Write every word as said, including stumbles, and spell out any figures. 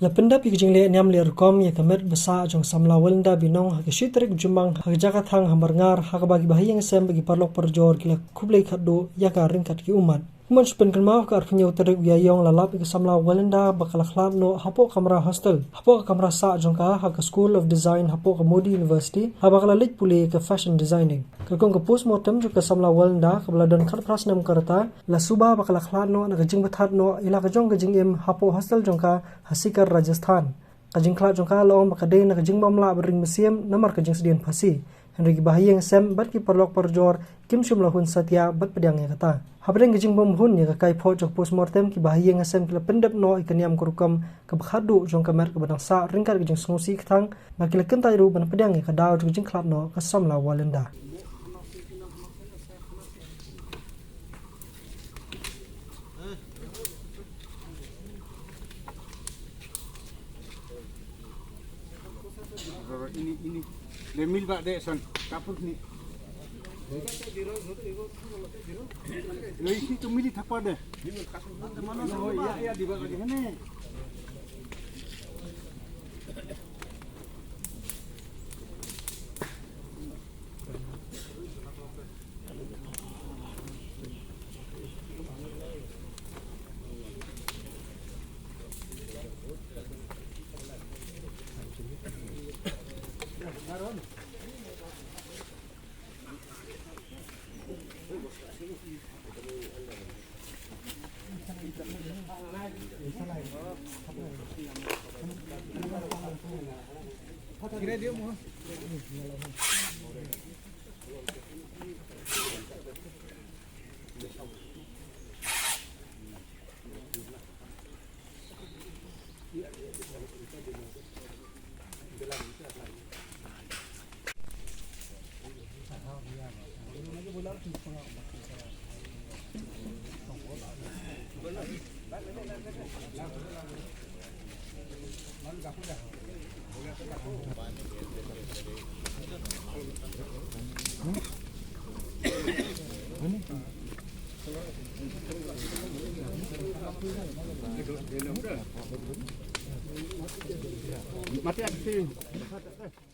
La pyndep ïa ka jingleh niam leh rukom ïa ka met ba sah jong ka samla Walinda Binong ha ka shi tarik Jymmang ha ka jaka thang ha Marngar, ha kaba ki bahaïing sem bad ki paralok parajor ki la khublei khatduh ïa ka ryngkat ki ummat. Kumno shu pynkynmaw, ha ka arphew hynñiew tarik u Ïaïong la lap ïa ka samla Walinda ba ka la khlad noh hapoh kamra hostel, hapoh ka kamra sah jong ka ha ka School of Design hapoh ka Modi University, haba ka la leit pule ïa ka fashion designing. Katkum ka postmortem jong ka samla Walinda kaba la don khatphra snem ka rta, la suba ba ka la khlad noh na ka jingbatai noh ïa la ka jong ka jingim hapoh hostel jong ka ha Sikar, Rajasthan. Ka jingkhlad jong ka la ong ba ka dei na ka jingbym lah ban ring mynsiem namar ka jingsdien phasi. Hynrei ki bahaïing sem bad ki paralok parajor kim shym la hun satia bad pdiang ïa kata. Hapdeng ka jingbymhun ïa ka kaiphod jong ka postmortem, ki bahaïing sem ki la pyndep noh ïa ka niam ka rukom kaba khatduh jong ka met kaba dang sah ryngkat ka jingsngewsih kthang, bad ki la kyntait ruh ban pdiang ïa ka daw jong ka jingkhlad noh ka samla Walinda. Ini, ini. Le mil ba de san. Kapus ni. Lo isi tu mili thapa de. Mana lo ya, ya di bawah di mana? Mati aksi.